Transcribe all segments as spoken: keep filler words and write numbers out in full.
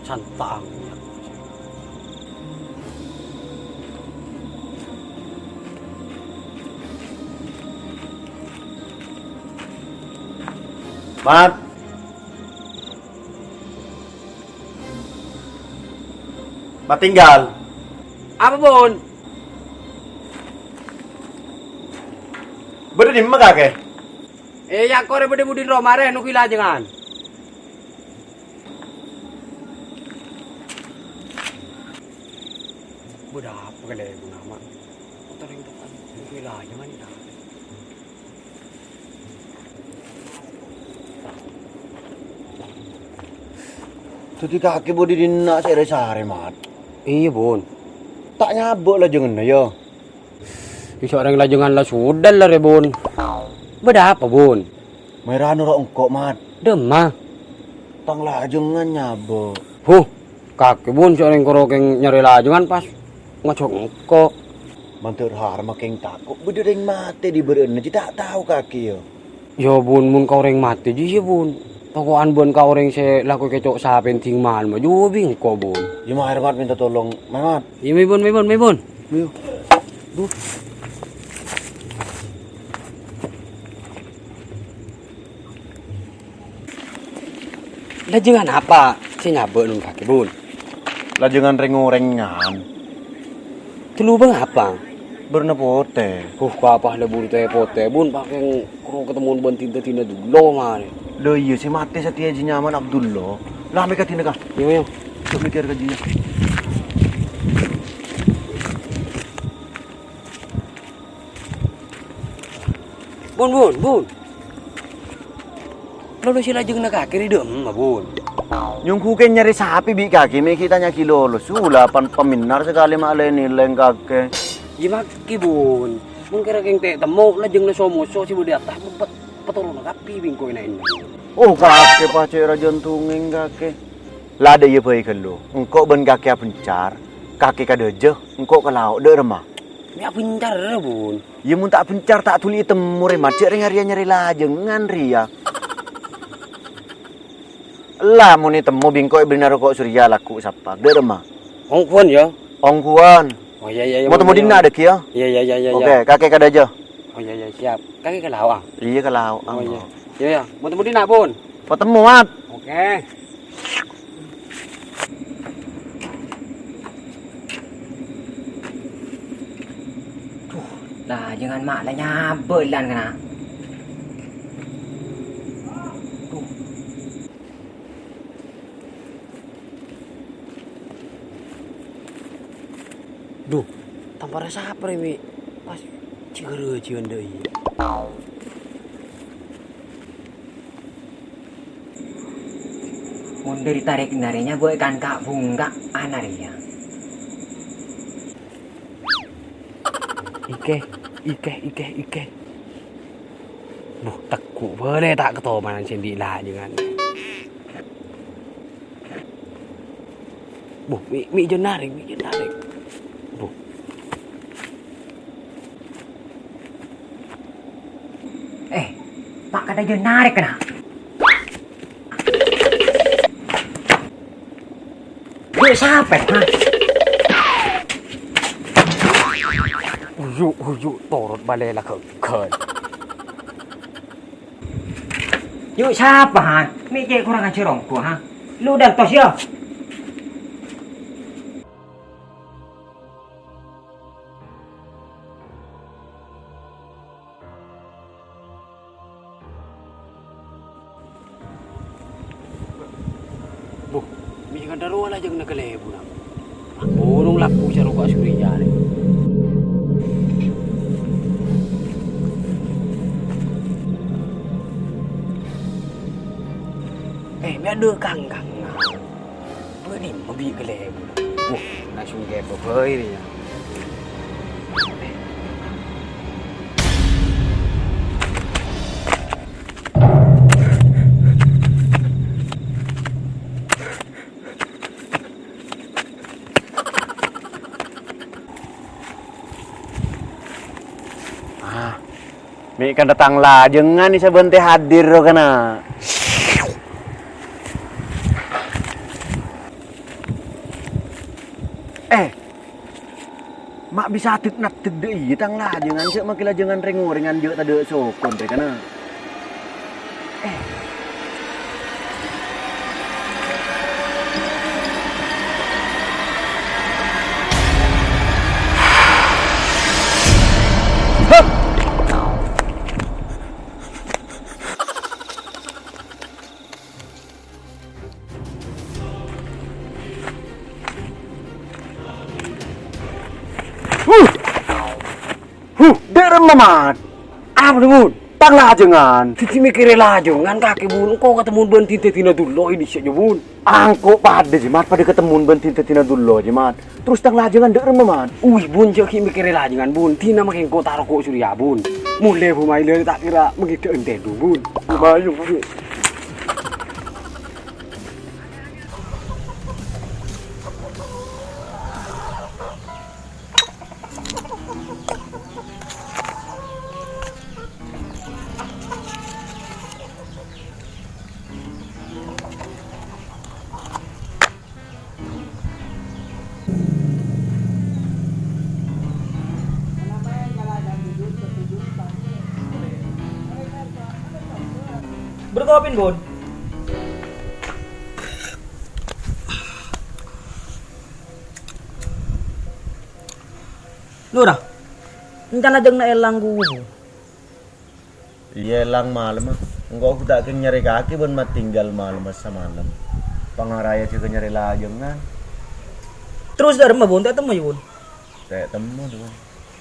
Santang. Mat. Mat, tinggal. Apa, Bun? Bâdâ dimma, Kakè? Eh, ya, korè bâdâ budin roma rè, nunggu lajengan. Bâdâ apa kalè, Bu Nama? Motor yang depan, nunggu lajengan, ya. Dhâddhi kakè bâdâ dinna' sè rè-sarè, Mat? Iyâ, Bun. Ta' nyabâ' lajengnganna, yâ? Iyâ, orèng lajengan la sodâ la rè, Bun. Bâdâ apa, Bun? Mara noro' engko', Mat. Dimma? Tang lajengan nyabâ'. Huh, kakè, Bun, sè orèng koro kèng nyarè lajengan pas ngajhâk engko'. Mandhâr har makèng tako' bâdâ rèng matè è bârâ'na jiyâ ta' tao kakè, yâ. Yâ, Bun, mon ka orèng matè jiyâ, Bun. Toko'an bân ka orèng sè lako èkèco' sapèn ding malem jiyâ bi' engko', Bun. Yâ, Mat, mènta tolong, Mat. Iyâ, mè, Bun, mè, Bun, mè, Bun. Ayo. Duh. Lajengan apa sè nyabâ' neng kakè, Bun? Lajengan rèng-orèngan. Dâlubâng apa? Bârna potè. Huh, apa la buru tè potè, Bun, pakèng koro katemmo bân dina-dina dullo marè. Lho iyâ, sè matè satèya jiyâ nyamana Abdullah. La mè' ka dinna, Ka'. Iyâ, iyâ. Cok mèkkèr ka jiyâ. Bun, Bun, Bun. Lolo sè lajengnga kakè rè dimma, Bun? Nyongghu kèng nyarè sapè bi' kakè, mè' ghi' tanya'aghi lolo. Sula pan pamènnar sakalè ma' lè-nèlèng kakè. Iyâ makè, Bun. Mon kèra kèng tè' temmo, lajengnga so-moso sè bâdâ è attas, pet-, pètorona kabbhi bi' engko' èna'-èna'. Oh, kakè pacè' rajân tongèng kakè. La dâ' iyâ bhâi ghâllu. Engko' bân kakè abhencar, kakè ka dâjâ, engko' ka lao', dâ' remma. Mè' abhencar, Bun. Iyâ, mon ta' abhencar, ta' dhuli ètemmo rè, Mat. Jhâ' rèng arèya nyarè lajengan rèya. Ella, mon ètemmo bi' engko' èberri'na roko' Surya lagghu' sapa. Dâ' remma. Ongghuwân, yâ? Ongghuwân. Oh, iyâ, iyâ, iyâ, Mon temmo dinna' dâgghi', yâ? Iyâ, iyâ, iyâ, iyâ, iyâ. Oke, kakè ka dâjâ. Oh, iyâ, iyâ, siap. Kakè ka lao', ah? Iyâ, ka lao', oh, iyâ. Iyâ, iyâ. Mon temmo dinna', Bun? Mon temmo, Mat. Oke. Duh, lajengan ma' la nyabâ' lan kana'. Duh. Duh, tampara sapa rè, Mi'? Pas jigara jiwanda iyâ. Mon dâri tarèk narèya bâ' kan ka' bhungka' anarèya. Ikè, ikè, ikè, ikè. Buh, tegghu' bâlâ ta' katomanan sè andi' lajengan. Buh, Mi', Mi' jhân narèk, Mi' jhân narèk. Buh. Eh, ma' kadâ' jhân narèk kana'. Yuk, sapa, ha? Uyu', uyu', torot bâlâ la ghâghâl. Yuk, sapa, ha? Mi' cè' kurang ajar ongghu, ha? Lu dâltos, yâ? Buh, mè' kantha rowa lajengnga kalèbunna. Burung lagghu' sè roko' Surya rè. Eh, mè' adâ' kangkang. Bâdâ dimma bi' kalèbunna? Wuh, langsung kèbâ bhâi rèya. Ah, mè' kan dâteng lajengnga nè sabbhân tè hadir ro kana'. Eh, ma' bisa dek-naddek dek iyâ tang lajângan, sè' makè lajângan rèng-orèngan jâ' tadâ' sokon rè kana. Eh. Huh! Huh! Dâ' remma, Mat? Apa, Bun? Tang lajângan. Ghi' mèkkèrè lajângan kakè, Bun. Engko' katemmon bân dhin-dâdhinna dullo' ini sè, Bun. Engko' padâ, jhi, Mat. Padâ katemmon bân dhin-dâdhinna dullo', jhi, Mat. Terros tang lajângan dâ' remma, Mat? Uy, Bun, jhâ' ghi' mèkkèrè lajângan, Bun. Dina makè engko' ta' roko' Surya, Bun. Molè, Bu, maèn lè ta' kèra mangkèdhâ'ân tèdung, Bun. Ayo, ayo. Berkopin, Bun. Lora, engkana jhâ' na èlang ghu. Iyâ, èlang malemma. Engko' ghu ta' kèng nyarè kakè bân matinggal malemma samalem. Pangaraya jâgâ nyarè lajângan. Terros dâ' remma, Bun? Ta' temmo, yâ, Bun? Ta' temmo, Dul.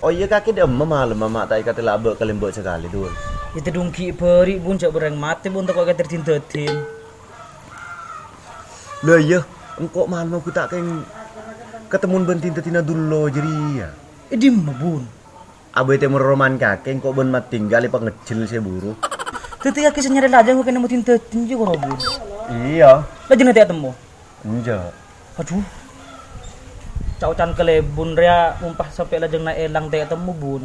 Oh iyâ, kakè dâ' emma malemma ma' ta' èkatè la abâ' kalèmbâ' sakalè, Dul. Yâ, tèdung ghi' bâri', Bun, jhâ' bâreng matè, Bun, tako' èkatè dhin-dâdhin. Lha iyâ, engko' malemma ghu ta' kèng katemmon bân dhin-dâdhinna dullo' jârèya. È dimma, Bun? Abâ' tèmor roman kakè engko' bân matinggal è pangèjjhel sè buru. Dâddhi kakè sè nyarè lajâng kèng nemmo dhin-dâdhin jiyâ koro, Bun? Iyâ. Lajângnga ta' ètemmo? Enjâ'. Adhu. Ca'-oca'an kalèbun rèya mompa sampè' lajângnga èlang ta' ètemmo, Bun.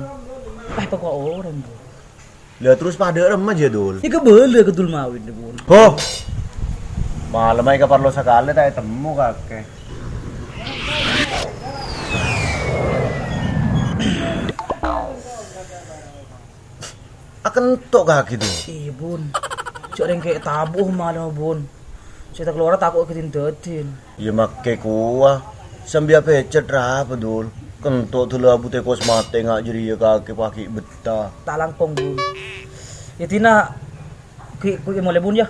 Pas poko' orèng, Bun. Lha terros padâ remma jiyâ, Dul? Èkabâlâ ka Dul Mawin, Bun. Ho! Malemma èkaparlo sakalè ta' ètemmo kakè. Akento' kakè, Dul. Iyâ, Bun. Jhâ' rèng kè' tabu' malemma, Bun. Sè ta' kalowar tako' èkadhin-dâdhin. Iyâ, makè kowa. Sambiyâ pècèt rapa, Dul? Kento' dulâ abutè kos matè nga' jârèya kakè paghi' bettha. Ta' langkong, Bun. Yâ, dina ghi' ghi' molè, Bun, yâ.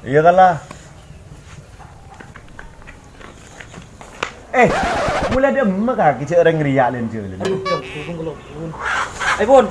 Iyâ, kala. Eh, molè dâ' emma kakè jhâ' rèng rèya lèn-jhâlân. Adhu, Bun, tunggu lo, Bun. Eh, Bun.